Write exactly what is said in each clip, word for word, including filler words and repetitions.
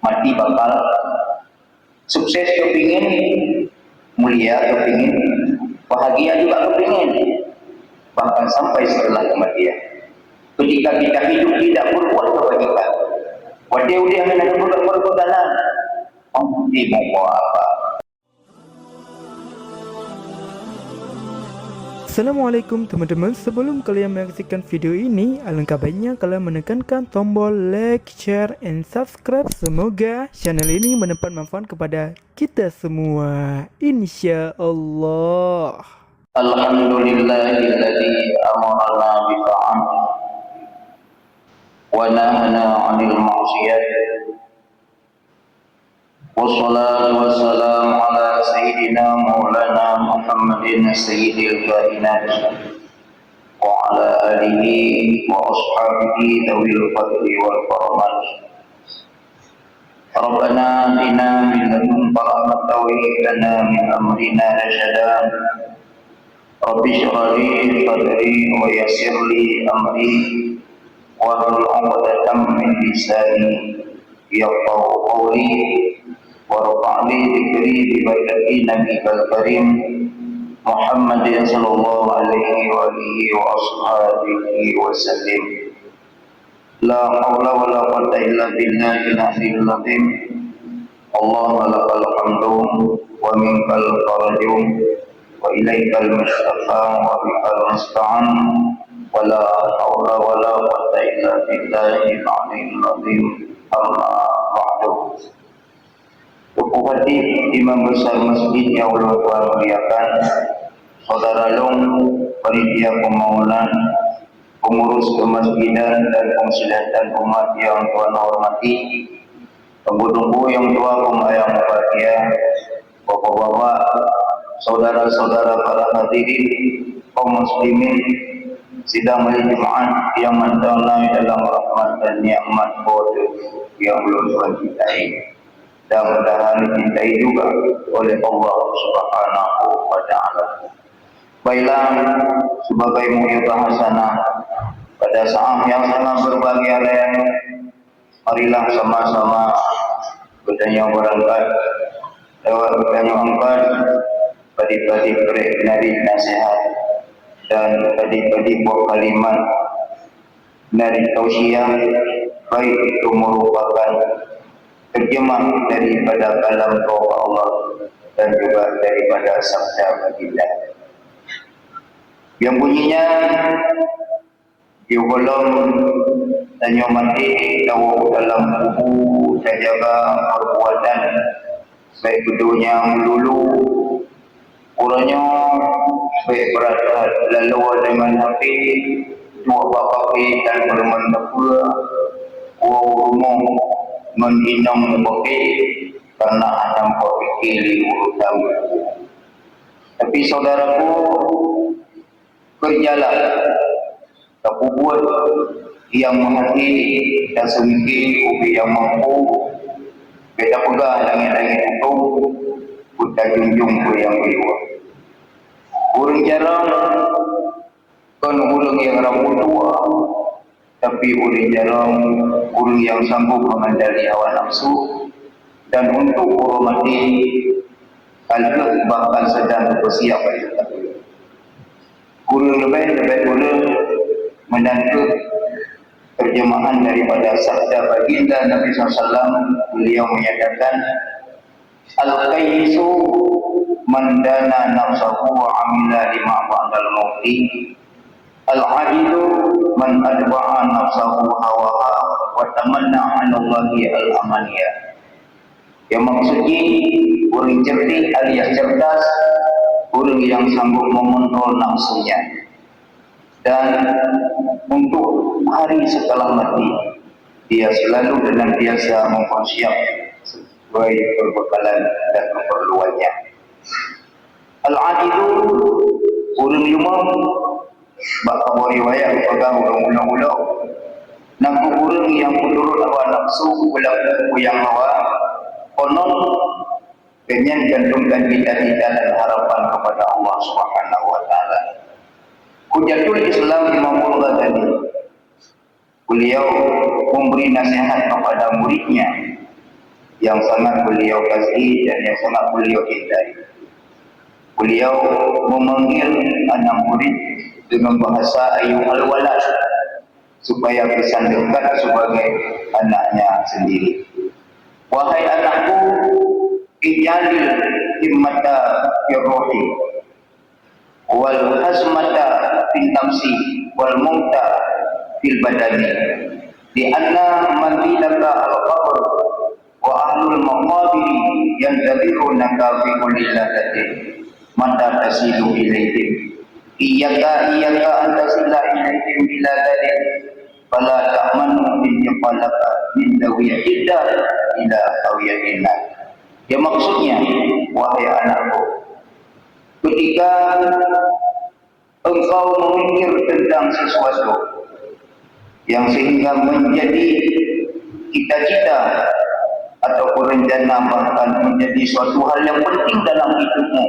Mati bakal sukses kepingin, mulia kepingin, bahagia juga kepingin, bahkan sampai setelah kematian. Ketika kita hidup tidak berbuat kebajikan, watèe udép hana berbuat kebajikan, nanti mau apa? Assalamualaikum teman-teman, sebelum kalian menyaksikan video ini, alangkah baiknya kalian menekankan tombol like, share, and subscribe. Semoga channel ini mendapat manfaat kepada kita semua, insya Allah. Alhamdulillahilladzi amarana bi ta'at wa nahana 'anil ma'siyat. Wassalatu wassalamu ala sayyidina maulana Muhammadin sayyidil kainat wa ala alihi wa ashabihi dawil fadli wal karamat. Rabbana atina min ladunka rahmatan wa hayyi lana min amrina rasyada. Rabbi shrah li sadri wa yassir li amri wahlul 'uqdatam min lisani yafqahu qawli warfa' li dzikri bi barakati nabiyikal karim Muhammadin sallallahu alaihi wa alihi wa ashabihi wa sallim. La haula wa la quwwata illa billahil aliyyil azim. Allahumma lakal hamdu wa minkal faraju wa ilaikal musytaka wa bikal musta'an. Wa la haula wa la quwwata illa billahil aliyyil azim. Amma ba'du. Teungku Khatib, Imam Besar Masjid nyang ulôn tuan muliakan, syedara lôn, panitia pembangunan, pengurus kemasjidan dan penghidmatan umat nyang tuan hormati, teungku-teungku nyang tuha, peumayang mubahgia, bapak-bapak, syedara-syedara para hadirin, kaum muslimin, sidang majelis Jumaat nyang mantong na dalam rahmat dan nikmat Po teu nyang ulôn tuan cintai. Dan mudah-mudahan dicintai juga oleh Allah Subhanahu wa Ta'ala. Baiklah, sebagai muhibah hasanah, pada saat yang sangat berbahagia lain, marilah sama-sama geutanyoe beurangkat lewat geutanyoe angkat padé-padé krek nari nasihat dan padé-padé boh kalimat dari tausiah, baik itu merupakan terjemah daripada kalam Allah dan juga daripada sabda baginda. Yang bunyinya, di golom tanyoe maté, tawoe dalam kubu, tajaga perbuatan baik di dunia meululu. Uroe nyoe bèk brat that, laloe deungon H P, duek bak kafe dan peurumoh sapeue, woe rumoh ngon inong bak kafe, karena hana meupiké lé uroe nyan. Tapi syedaraku, kerjalah, tapeubuet nyang meuhati, taseumike ubé nyang mampu, bèk tapeugah langét-langét untông, peuet tajunjung peue nyang meuliwat. Ureueng jarang kon ureueng nyang rambot tuha, tapi ureueng jarang ureueng nyang sanggup mengendali hawa nafsu, dan untuk uroe maté, ka lheueh bahkan sedang bersiap. Ureueng leubeh-leubeh ureueng, meunan kheueh terjemahan daripada sabda baginda Nabi sallallahu alaihi wasallam, beliau menyatakan, "Al-kayyisu man dana nafsahu wa amila lima ba'dal mauti. Al-ajizu man atba'a nafsahu hawaha wa tamanna 'alallahi al-amaniya." Yang maksud jih, ureueng cerdik alias cerdas, ureueng nyang sanggup mengontrol nafsunya. Dan untuk hari setelah mati, dia selalu dengan biasa mempersiap sesuai perbekalan dan keperluannya. Al-ajizu, ureueng limong, bak saboh riwayat geupeugah ureueng ulok-ulok, na kheueh ureueng nyang meunurot hawa nafsu, beulaku peue nyang hawa, konon geuhnyan gantongkan cita-cita dan harapan kepada Allah Subhanahu wa Ta'ala. Hujatul Islam Imam Al-Ghazali, beliau memberi nasihat kepada muridnya, yang sangat beliau kasihi dan yang sangat beliau cintai. Beliau memanggil anak murid dengan bahasa ayyuhal walad, supaya kesan dekat sebagai anaknya sendiri. Wahai anakku, ij'alil himmata fir ruhi, wal hazmata fin nafsi, wal mauta fil badani. Di anna manzilaka al-qabr, wa ahlul maqabiri yantazirunaka fi kulli lahzatin mata tasilu ilaihim. Iyyaka, iyyaka an tasila ilaihim bila dalil, fala ta'manu intiqalaka min dawi iddah ila hawiyatin nar. Ya, maksudnya, wahai anakku, ketika engkau memikir tentang sesuatu yang sehingga menjadi cita-cita ataupun rencana, bahkan menjadi suatu hal yang penting dalam hidupmu,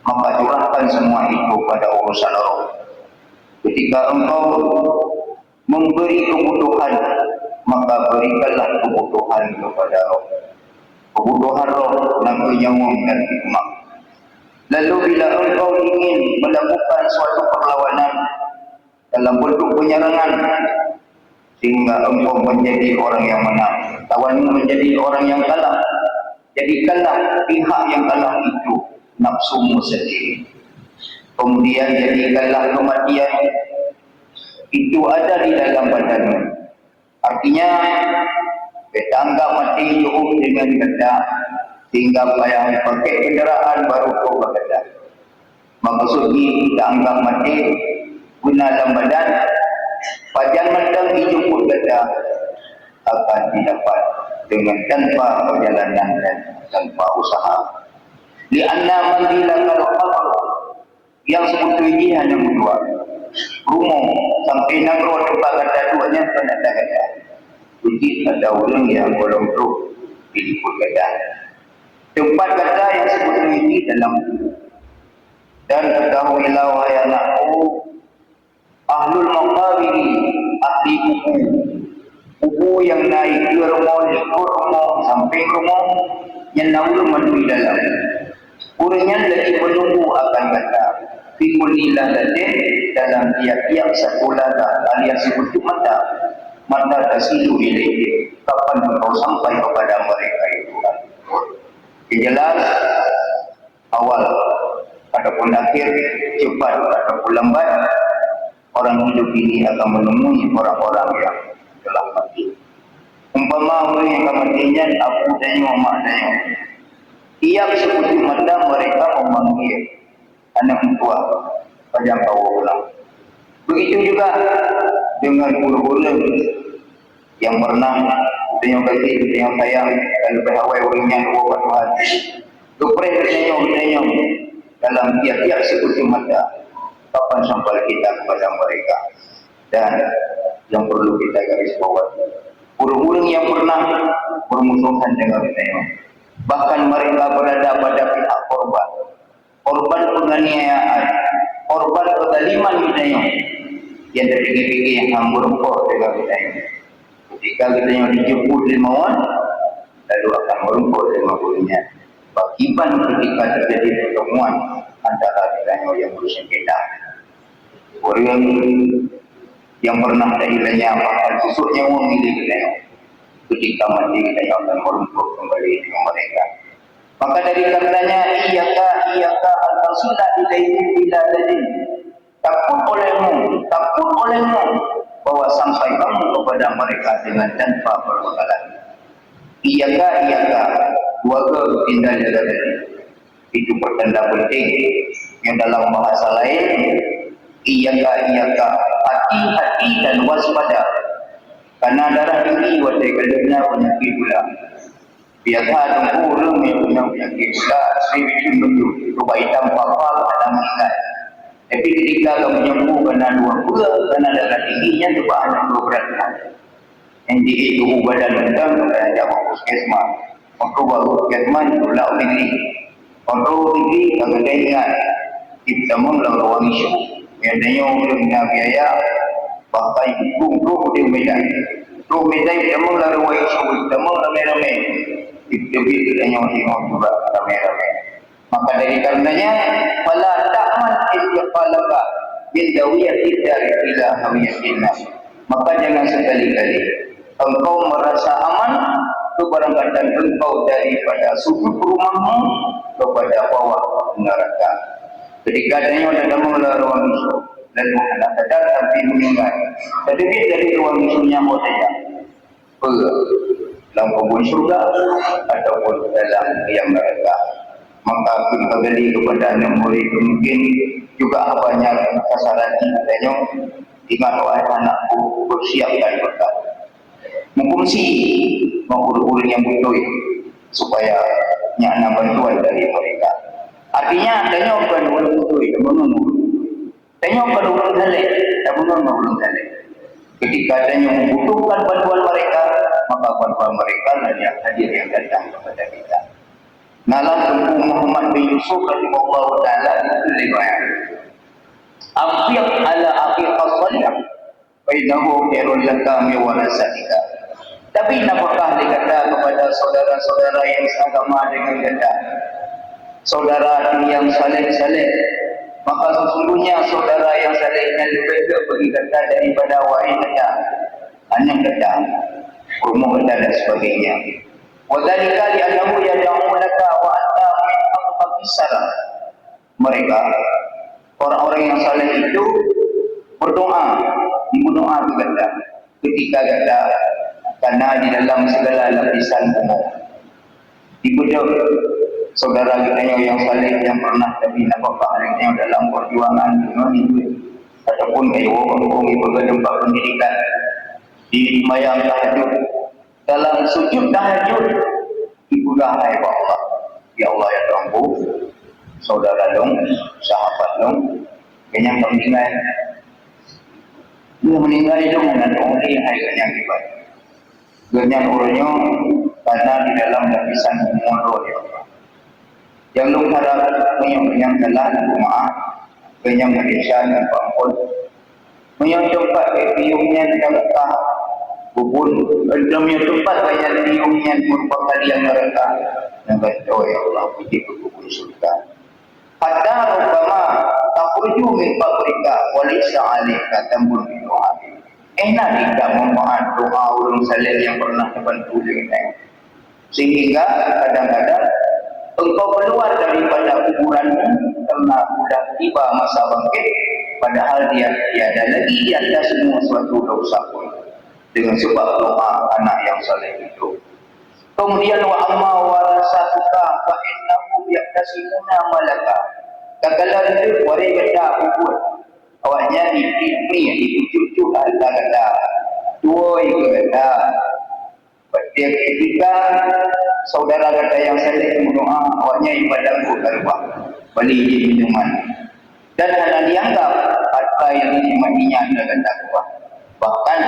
maka curahkan semua itu pada urusan roh. Ketika engkau memberi kebutuhan, maka berikanlah kebutuhan kepada roh. Kebutuhan roh, nangkeuh nyawöng dan hikmah. Lalu bila engkau ingin melakukan suatu perlawanan dalam bentuk penyerangan, sehingga engkau menjadi orang yang menang, lawanmu menjadi orang yang kalah, jadikanlah pihak yang kalah itu nafsumu sendiri. Kemudian jadikanlah kematian itu ada di dalam badanmu. Artinya, beta anggap maté jeuet deungon gata, sehingga payah pakai kendaraan baru keu gata. Maksud jih, ta anggap maté beuna lam badan, pajan mantong jijemput gata akan didapat dengan tanpa perjalanan dan tanpa usaha. Li'anna manzilakal qabr, yang sebeutôi jih hanya meutuah. Rumoh sampai nanggroe teumpat gata duek nyan kon ata gata. Beujeuet ata ureuëng nyang gohlom trok di likot gata. Teumpat gata yang sebeutôi jih dalam kubur. Dan ketahuilah, wahai anakku, ahlul maqabiri, ahli kubu. Kubu nyang na dikeue rumoh, likot rumoh, sampéng rumoh, nyan na ureuëng mandum di dalam. Ureuëng nyan lagi menunggu akan gata. Fi kulli lahzatin, dalam tiap-tiap saboh lahzat, alias sikeucup mata. Mata tasilu ilaihi, kapan engkau sampai kepada mereka itu? Yang jelas, awal ataupun akhir, cepat ataupun lambat, orang hidup ini akan menemui orang-orang yang telah mati. Umpama ureuëng nyang ka maté nyan abu tanyoe, mak tanyoe, tiap sikeucup mata mereka memanggil aneuk meutuah, pajan kawoe pulang. Begitu juga dengan ureuëng-ureuëng yang pernah geutanyoe kasihi, geutanyoe sayang, dan leubeh awai ureuëng nyan woe bak Tuhan. Geupreh geutanyoe, geutanyoe dalam tiap-tiap sikeucup mata, kapan sampai kita kepada mereka. Dan yang perlu kita garis bawahi, ureuëng-ureuëng yang pernah bermusuhan dengan geutanyoe, bahkan mereka berada pada pihak korban, korban penganiayaan, korban kezaliman geutanyoe, nyang tapike-pike hana meurumpok deungon geutanyoe. Ketika geutanyoe dijemput lé mawöt, lalu akan meurumpok deungon ureuëng nyan. Pakriban ketika terjadi pertemuan antara geutanyoe nyang bersengketa? Ureuëng nyang pernah tailanya bahkan tusok nyawöng milék geutanyoe, ketika maté geutanyoe akan meurumpok kembali dengan mereka. Maka dari karenanya, iyyaka, iyyaka an tasila ilaihim bila dalil. Takut olehmu, takut olehmu bahwa sampai kamu kepada mereka dengan tanpa perbekalan. Iyyaka, iyyaka, dua kali tinggal jaga tadi. Itu pertanda penting yang dalam bahasa lain, iyyaka, iyyaka, hati-hati dan waspada. Karena darah tinggi watée ka leuhna penyakit gula. Biasa teungku ureuëng nyang punya penyakit gula, sri bikin betul, cuba hitam papa, kadang meninggal. Tapi ketika kamu nyembuh karena dua puluh, karena darah tinggi, nyan cuba anak dua berat. Yang jadi tubuh badan tentang, maka ajak bak puskesmas. Maka bak puskesmas, tulak U T G. Maka U T G, bak keutai ingat. Kita meng lam ruang isu. Yang tanya ureuëng na biaya, bahkan hukum tu di Medan. Tu Medan, kita meng lam ruang isu, kita meng ramai-ramai. Teubiet geutanyoe singoh juga ramé-ramé. Maka dari karenanya, fala ta'man intiqalaka min dawiyatid dari ila hawiyatin nas. Maka jangan sekali-kali engkau merasa aman keberangkatan engkau daripada sudut rumahmu kepada bawah neraka. Ketika tanyoe dalam ruang miseue, lalu hana sadar sampai meninggal. Teubiet dari ruang miseue nyan, ho saja. Peue, lam kebun syurga ataupun dalam liang neraka. Maka keuneuk gali kepada aneuk murid, mungkin juga haba nyang sasaran tanyoe. Ingat, wahai anakku, persiapkan bekal. Meukumsi ngon ureueng-ureueng nyang beutôi, supaya nyan na bantuan dari mereka. Artinya, tanyoe kon ureueng beutôi, tanyoe kon ureueng saleh, tanyoe kon ureueng saleh. Ketika tanyoe membutuhkan bantuan mereka, maka bantuan mereka lah yang hadir, yang datang kepada kita. Nah, lam Teungku Muhammad bin Yusuf rahimahullahu taala itu lima ayat. Anfiq ala akhika salih, fa innahu khairul laka min warasatika. Tapi nafkah lé gata kepada saudara-saudara yang seagama dengan gata, saudara yang saleh-saleh. Maka sesungguhnya saudara yang saleh nyan lebih baik bagi gata daripada waréh gata, aneuk gata, rumoh gata dan sebagainya. Wa dzalika li annahu yad'u laka wa anta min aqrabis salah. Mereka, orang-orang yang saleh itu, berdoa, berdoa kepada gata ketika gata kana di dalam segala lapisan umur. Dibeudôh saudara geutanyoe nyang saleh nyang pernah tabri nafkah lé geutanyoe dalam perjuangan dunia ini, ataupun kayu wong di berbagai tempat pendidikan, di sembahyang tahajud, dalam sujud tahajud, dipeugah hai bak Allah, "Ya Allah, ya Tuhanku, saudara lôn, sahabat lôn, geunyang ka meuninggai. Geunyang meuninggai lôn hana lôn hai geunyang kiban. Geunyang uroe nyoe kana di dalam lapisan umur lôn, ya Allah. Nyang lôn harab, meunyoe geunyang salah, lôn maaf, geunyang meudesya, lôn peuampôn. Meunyoe teumpat geupiôh nyan ka Mekah, bubun, meunyoe teumpat geupiôh nyan merupakan liang neraka, maka ya Allah, bri keu bubun syurga. Hatta rubbama takhruju min qabrika wa laisa 'alaika dhanbun fi du'aik." Eh, na di dak manfaat doa ureueng saleh nyang pernah tabantu lé geutanyoe. Sehingga kadang-kadang engkau keluar daripada kuburanmu karena sudah tiba masa bangkit, padahal dia tiada lagi di atas semua suatu dosa pun, dengan sebab doa anak yang saleh itu. Kemudian, "Wa amma warasatuka fa innahum yaktasimuna ma laka." Tatkala reuteuh waréh gata peubuet, awaknyan jiteubiet, jicucuk hareuta gata, tuwoe keu gata. Ketika saudara gata nyang saleh meudoa, awaknyan ibadat keu Allah, bali jih minuman, dan hana dianggap harta nyang dinikmati nyan adalah takwa. Bahkan,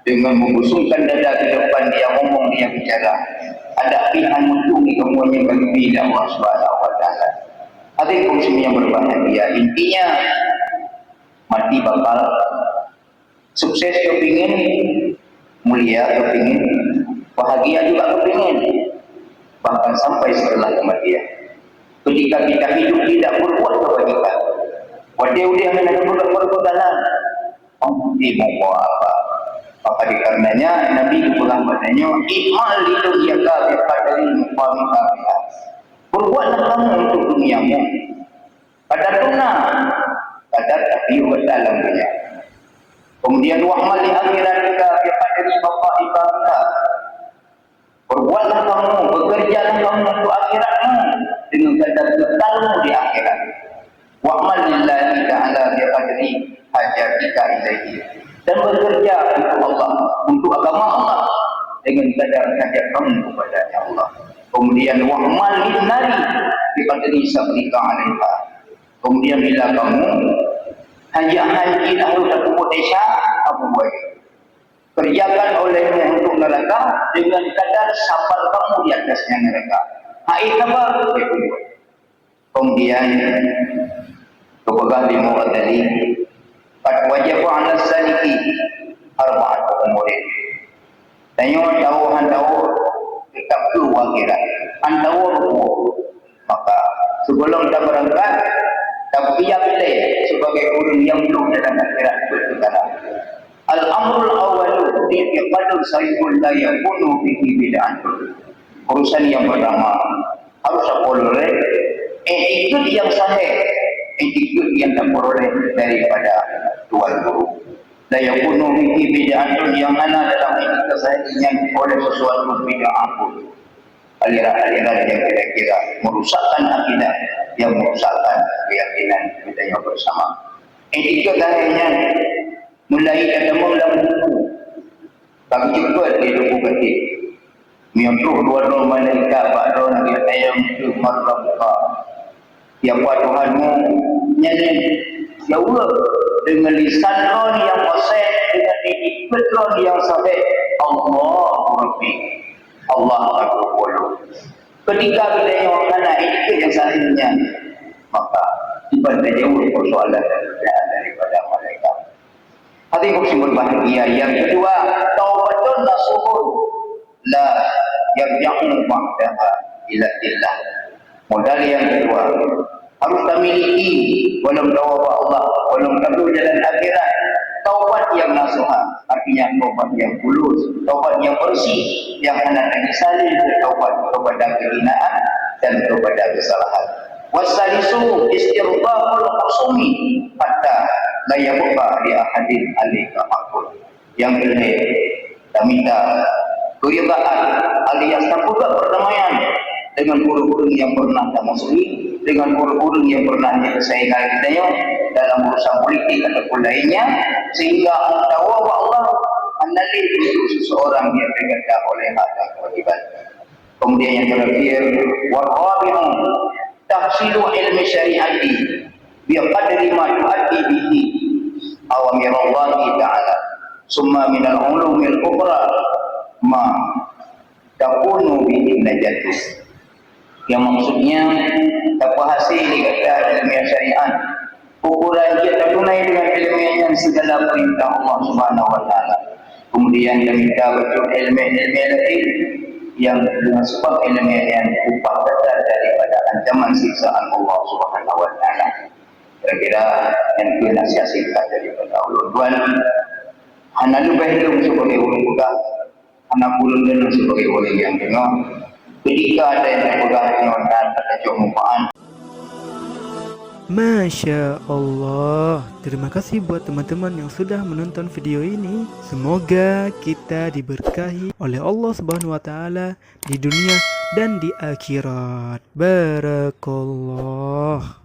dengan membusungkan dada ke depan dia ngomong, dia bicara, ada pihak untuk kamu yang lebih dari Allah Subhanahu wa Taala. Hadirin muslimin yang berbahagia, intinya, mati bakal sukses kepingin, mulia kepingin, bahagia juga kepingin, bahkan sampai setelah kematian. Ketika kita hidup tidak berbuat kebajikan, watèe udép hana berbuat perbuatan, oh, di muka apa? Maka dikarenanya Nabi geupeugah bak tanyoe, "I'mal li dunyaka bi qadri maqamika biha." Perbuatlah kamu untuk duniamu. Kadar guna, kadar tapi dalam dunia. Kemudian, "Wa'mal li akhiratika bi qadri baqa'ika fiha." Perbuatlah kamu, bekerjalah kamu untuk akhiratmu dengan kadar kekalmu di akhirat. "Wa'mal lillahi ta'ala bi qadri hajatika ilaihi." Dan bekerja untuk Allah, untuk agama Allah, dengan kadar hajat kamu kepadanya Allah. Kemudian, "Wa'mal linnari bi qadri sabrika 'alaiha." Kemudian bila kamu hajat haji dah harôh tapubuet desya, kamu buat. Kerjakan olehmu untuk neraka dengan kadar sabar kamu di atasnya neraka. Hai sabar, dia pun buat. Kemudian, kepeugah lima tadi, "Qad wajaba 'ala saliki arba'atu umurin." Tanyoe tahu han tahu, tetap tu akhirat. An tawarruh. Maka, sebelum tabeurangkat, tapiyak ilée sebagai ureuëng nyang bloe dalam akhirat beuteukalah. Al-amrul awwalu i'tiqadun sahihun la yakunu fihi bid'atun. Urusan yang pertama, harus tapeuleueh, eh, ikut yang sahih, eh, ikut yang tapeuroleh daripada Tuhan Guru. La yakunu fihi bid'atun, yang hana dalam ikut sahih nyan oleh sesuatu bid'ah pun. Aliran-aliran yang kira-kira merusakkan akidah, yang merusakkan keyakinan kita yang bersama. Ikut sahih nyan mulai tatamong lam buku. Bagi cepat di buku kecil. Meunyoe troh dua droe malaikat bak droe Nabi Adam tu marah buka. Siapa Tuhanmu? Nyan jaweueb deungon lisan droe nyang fasih, deungon ikut droe nyang sahih, Allahu Rabbi. Allah Rabbul. Ketika geutanyoe hana ikut nyang sahih nyan, maka kiban tajaweueb persoalan dan pertanyaan daripada malaikat. Hadirin muslimin bahagia, yang kedua, taubatun nasuhun la yarji'u ba'daha ila illah. Modal yang kedua, harus tamiliki, walau tawa bak Allah, walau tabu jalan akhirat, taubat yang nasuha, artinya taubat yang tulus, taubat yang bersih, yang hana lagi saling bertaubat kepada kehinaan dan kepada kesalahan. Wasalisu istirfaqul khusumi hatta la yabqa li ahadin alaika haqqun. Yang keuneuk taminta keuridaan alias tapeugah perdamaian dengan ureuëng-ureuëng yang pernah tamusuhi, dengan ureuëng-ureuëng yang pernah jadi saingan kita nyoe dalam urusan politik ataupun lainnya, sehingga mengetahui Allah menalih untuk seseorang yang tergata oleh hak dan kewajiban. Kemudian yang terakhir, warabi'u tahsilu ilmi syariati bi qadri ma tuaddi bihi awamirallahi ta'ala, summa minal ulumil ukhra ma takunu bihi najatu. Yang maksudnya, tapeurhasé lé gata ilmu syariat, ukuran jih tatunai dengan ilmu nyan segala perintah Allah Subhanahu wa Taala. Kemudian taminta bacut ilmu-ilmu lain yang dengan sebab ilmu nyan upah gata daripada ancaman siksaan Allah Subhanahu wa Taala. Kira-kira nyan pun nasihat singkat daripada ulôn tuan. Hana leubeh lôn sebagai ureuëng peugah, hana kureueng lôn sebagai ureuëng nyang deungoe. Ketika ada yang tapeugah nyoe dan tacok manfaat. Masya Allah. Terima kasih buat teman-teman yang sudah menonton video ini. Semoga kita diberkahi oleh Allah Subhanahu wa Taala di dunia dan di akhirat. Barakallah.